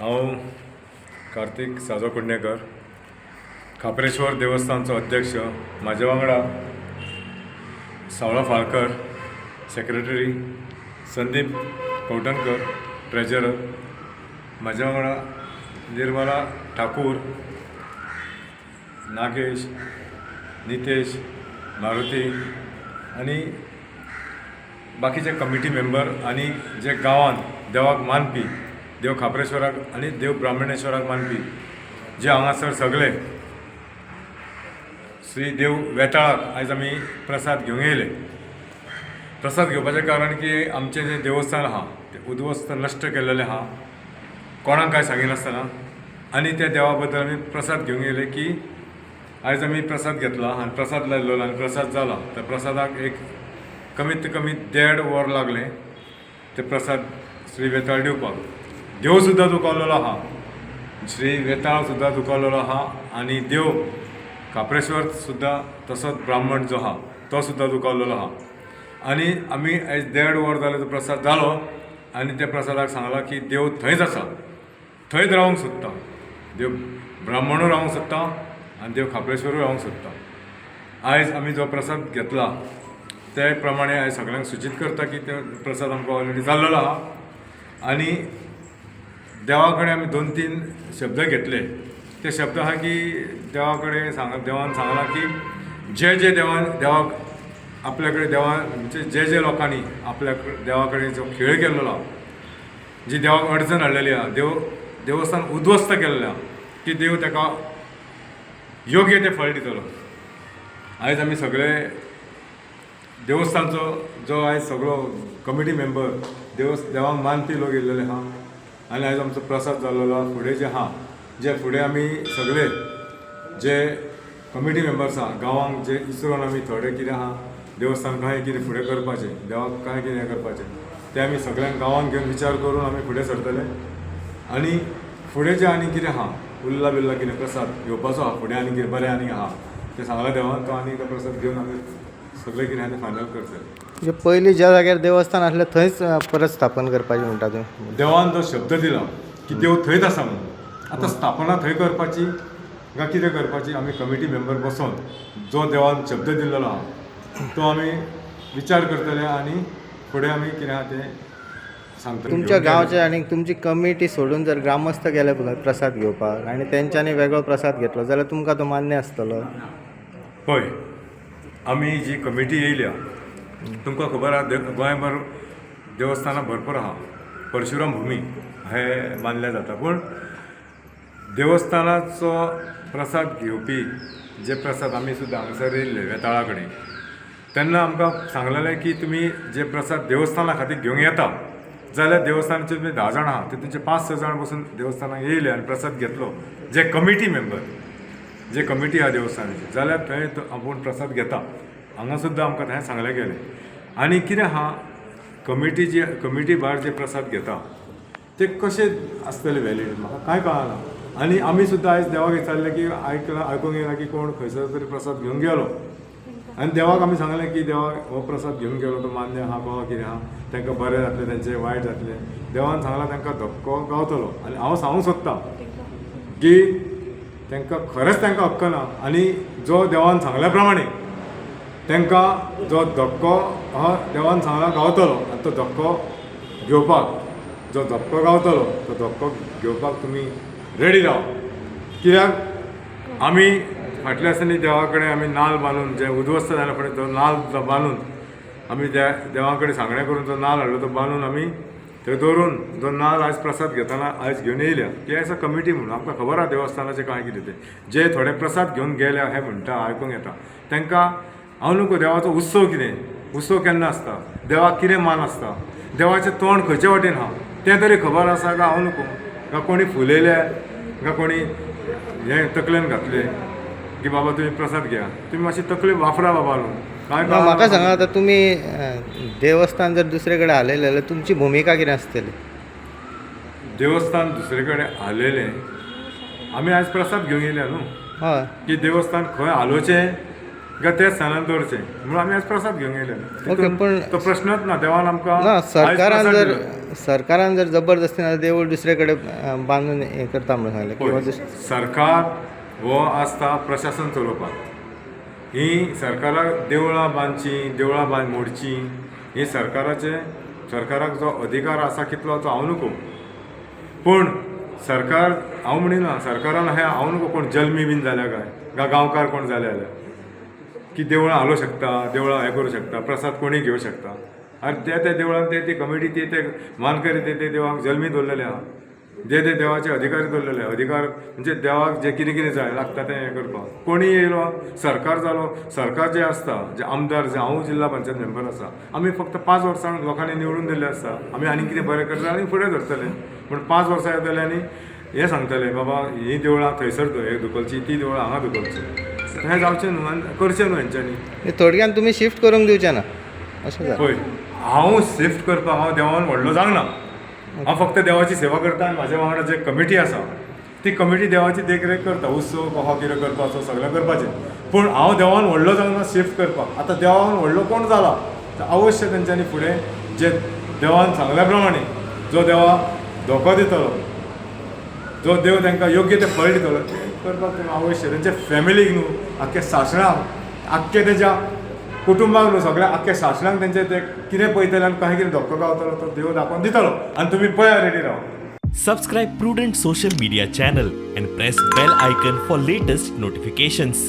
हांव कार्तीक साजो कुडणेकर, खाप्रेश्वर देवस्थानचो अध्यक्ष. म्हाजे वांगडा सावळो फाळकर, सेक्रेटरी, संदीप कवठणकर, ट्रेजरर, म्हाज्या वांगडा निर्मला ठाकूर, नागेश, नितेश, मारुती आनी बाकीचे कमिटी मेंबर आनी जे गांवांत देवाक मानपी, देव खाप्रेश्वराक आनी देव ब्राह्मणेश्वराक मानपी जे हांगासर सगळे श्री देव वेताळाक आयज आमी प्रसाद घेवंक येयले. प्रसाद घेवपाचें कारण की आमचें जें देवस्थान आहा तें उद्ध्वस्त नश्ट केल्लेलें आहा, कोणाक कांय सांगिनासतना, आनी त्या देवा बद्दल आमी प्रसाद घेवंक येयले की आयज आमी प्रसाद घेतला आनी प्रसाद लायलो आनी प्रसाद जाला. त्या प्रसादाक एक कमीत कमी 1.5 वर लागलें ते प्रसाद श्री वेताळ दिवपाक. देव सुद्दां दुखावलेलो आहा, श्री वेताळ सुद्दां दुखावलेलो आहा आनी देव खाप्रेश्वर सुद्दां तसोच ब्राह्मण जो आहा तो सुद्दां दुखावलेलो आहा. आनी आमी आयज 1.5 वर जालें तो प्रसाद जालो आनी त्या प्रसादाक सांगलां की देव थंयच आसा, थंयच रावंक सोदता. देव ब्राह्मणूय रावंक सोदता आनी देव खाप्रेश्वरूय रावंक सोदता. आयज आमी जो प्रसाद घेतला ते प्रमाणे आयज सगळ्यांक सुचीत करता की ते प्रसाद आमकां ऑलरेडी जाल्लो आहा. आनी देवा कडेन आमी 2-3 शब्द घेतले. ते शब्द आहा की देवा कडेन सांग, देवान सांगलां की जे जे देवान देवाक आपल्या कडेन देवान म्हणजे जे जे लोकांनी आपल्या देवा कडेन जो खेळ केल्लो आहा, जी देवाक अडचण हाडलेली आहा, देवस्थान उद्ध्वस्त केल्लें आहा, की देव ताका योग्य तें फळ दितलो. आयज आमी सगळे देवस्थानचो जो आयज सगळो कमिटी मेंबर देवाक मानपी लोक येयल्लेले आहा आनी आयज आमचो प्रसाद जाल्लो आहा. फुडें जे आहा, जे फुडें आमी सगळे जे कमिटी मेंबर्स आहा गांवांक जे इसरोन आमी थोडे कितें आहा देवस्थान कांय कितें फुडें करपाचें, देवाक कांय कितें करपाचें तें आमी सगळ्यांक गांवांक घेवन विचार करून आमी फुडें सरतले. आनी फुडें जें आनी कितें आहा उल्ला बिल्ला कितें प्रसाद घेवपाचो आहा फुडें आनी कितें बरें आनी आहा तें सांगलां देवान, तो आनी तो प्रसाद घेवन आमी सगळें कितें आहा तें फायनल करतले. म्हणजे पयलीं ज्या जाग्यार देवस्थान आसलें थंयच परत स्थापन करपाचें म्हणटा तुमी? देवान जो शब्द दिला की देव थंयच आसा म्हणून, आतां स्थापना थंय करपाची काय कितें करपाची आमी कमिटी मेंबर बसोन जो देवान शब्द दिल्लो आहा तो आमी विचार करतले आनी फुडें आमी कितें आहा तें सांगतले. तुमच्या गांवचे आनी तुमची कमिटी सोडून जर ग्रामस्थ गेले प्रसाद घेवपाक आनी तेंच्यांनी वेगळो प्रसाद घेतलो जाल्यार तुमकां तो मान्य आसतलो? पळय, आमी जी कमिटी येयल्या तुमकां खबर आहा, गोंयभर देवस्थानां भरपूर आहा, परशुराम भुमी हें मानलें जाता. पूण देवस्थानाचो प्रसाद घेवपी जे प्रसाद आमी सुद्दां हांगासर येयल्ले वेताळा कडेन तेन्ना आमकां सांगलेलें की तुमी जे प्रसाद देवस्थाना खातीर घेवंक येता जाल्यार देवस्थानाचे तुमी 10 जाण आहा तितूंचे 5-6 जाण बसून देवस्थानाक येयले आनी प्रसाद घेतलो, जे कमिटी मेंबर जे कमिटी आहा देवस्थानाची जाल्यार थंय आपूण प्रसाद घेता. हांगा सुद्दां आमकां थंय सांगलें गेलें. आनी कितें आहा, कमिटी जी कमिटी भायर जे प्रसाद घेता ते कशे आसतले व्हॅलिड म्हाका कांय कळना. आनी आमी सुद्दां आयज देवाक विचारलें की आयकलां, आयकूंक येयलां की कोण खंयसर तरी प्रसाद घेवन गेलो आनी देवाक आमी सांगलें की देवाक हो प्रसाद घेवन गेलो तो मान्य आहा बाबा कितें आहा, तांकां बरें जातलें तेंचें वायट जातलें. देवान सांगलां तांकां धक्को गावतलो. आनी हांव सांगूंक सोदतां की तांकां खरेंच तांकां हक्क ना आनी जो देवान सांगल्या प्रमाणे तांकां जो धक्को आहा देवान सांगला गावतलो आनी तो धक्को घेवपाक जो धक्को गावतलो तो धक्को घेवपाक तुमी रेडी राव. कित्याक आमी फाटल्या दिसांनी देवा कडेन आमी नाल बांदून जे उद्ध्वस्त जाले फुडें तो नाल बांदून आमी देवा कडेन सांगणें करून जो नाल हाडलो तो बांदून आमी थंय दवरून जो नाल आयज प्रसाद घेतना आयज घेवन येयल्या ती आसा कमिटी म्हणून आमकां खबर आहा देवस्थानाचें कांय कितें तें. जे थोडे प्रसाद घेवन गेले अशें म्हणटा आयकूंक येता तांकां हांव न्हू देवाचो उत्सव कितें, उत्सव केन्ना आसता, देवाक कितें मान आसता, देवाचें तोंड खंयचे वाटेन आहा तें तरी खबर आसा काय हांव न्हू काय कोणी फुलयले काय कोणी हें तकलेन घातलें की बाबा तुमी प्रसाद घेया, तुमी मातशी तकली वापरा बाबा न्हू. काय म्हाका सांगा आतां तुमी देवस्थान जर दुसरे कडेन हालयलें जाल्यार तुमची भुमिका कितें आसतली? देवस्थान दुसरे कडेन हालयलें आमी आयज प्रसाद घेवन येयल्या न्हू हय, की देवस्थान खंय हालोवचें काय त्या स्थानार दवरचें म्हणून आमी आज प्रसाद घेवंक येयले. ओके, पण- तो प्रश्नच ना. देवान आमकां ना आयज सरकारान प्रसाद जर दिलो. सरकारान जर जबरदस्तीन देवूळ दुसरे कडेन बांदून हें करता म्हणून सांगलें किंवा पळय, सरकार हो आसता प्रशासन चलोवपाक. ही सरकाराक देवळां बांदचीं, देवळां बांद मोडचीं, ही सरकाराचे सरकाराक जो अधिकार आसा कितलो तो हांव नको. पूण सरकार हांव म्हणिना सरकारान हें हांव नको कोण जल्मी बीन जाल्या काय काय गांवकार कोण जाले जाल्यार की देवळां हालोवं शकता, देवळां हें करूं शकता, प्रसाद कोणी घेवं शकता. आनी त्या त्या देवळान ते ती कमिटी ते ते मानकरी ते ते देवाक जल्मी दवरलेले आहा, जे ते देवाचे अधिकारी दवरलेले आहा. अधिकार म्हणजे देवाक जे कितें कितें जाय लागता तें हें करपाक कोणी येयलो सरकार जालो. सरकार जे आसता, जे आमदार, जे हांव जिल्हा पंचायत मेंबर आसा, आमी फक्त 5 वर्सांक लोकांनी निवडून दिल्ले आसता. आमी आनी कितें बरें करता आनी फुडें धरतले. पूण 5 वर्सां येतले आनी हें सांगतले बाबा ही देवळां थंयसर हे धुकलची, ती देवळां हांगा धुकलची, हें जावचें न्हू आनी करचें न्हू हेंच्यांनी. थोडक्यान तुमी शिफ्ट करूंक दिवचे ना अशें जालें. पळय, हांव शिफ्ट करपाक हांव देवान व्हडलो जावंक ना. हांव फक्त देवाची सेवा करता आनी म्हाज्या वांगडा जे कमिटी आसा ती कमिटी देवाची देखरेख करता, उत्सव कसो कितें करपाचो सगळें करपाचें. पूण हांव देवान व्हडलो जावंक ना शिफ्ट करपाक. आतां देवान व्हडलो कोण जाला तर अवश्य तेंच्यांनी फुडें जे देवान सांगल्या प्रमाणे जो देवा धोको दितलो, जो देव तांकां योग्य तें फळ दितलो तें करपाक तुमी अवश्य तेंच्या फॅमिलीक न्हू, आख्ख्या सासणाक, आख्खे तेज्या कुटुंबाक न्हू, सगळ्या आख्ख्या सासणाक तेंचे ते कितें पळयतले आनी कशें कितें धक्को गावतलो तो देव दाखोवन दितलो. आनी तुमी पळया, ready Rao. Subscribe Prudent Social Media channel and press bell icon for latest notifications.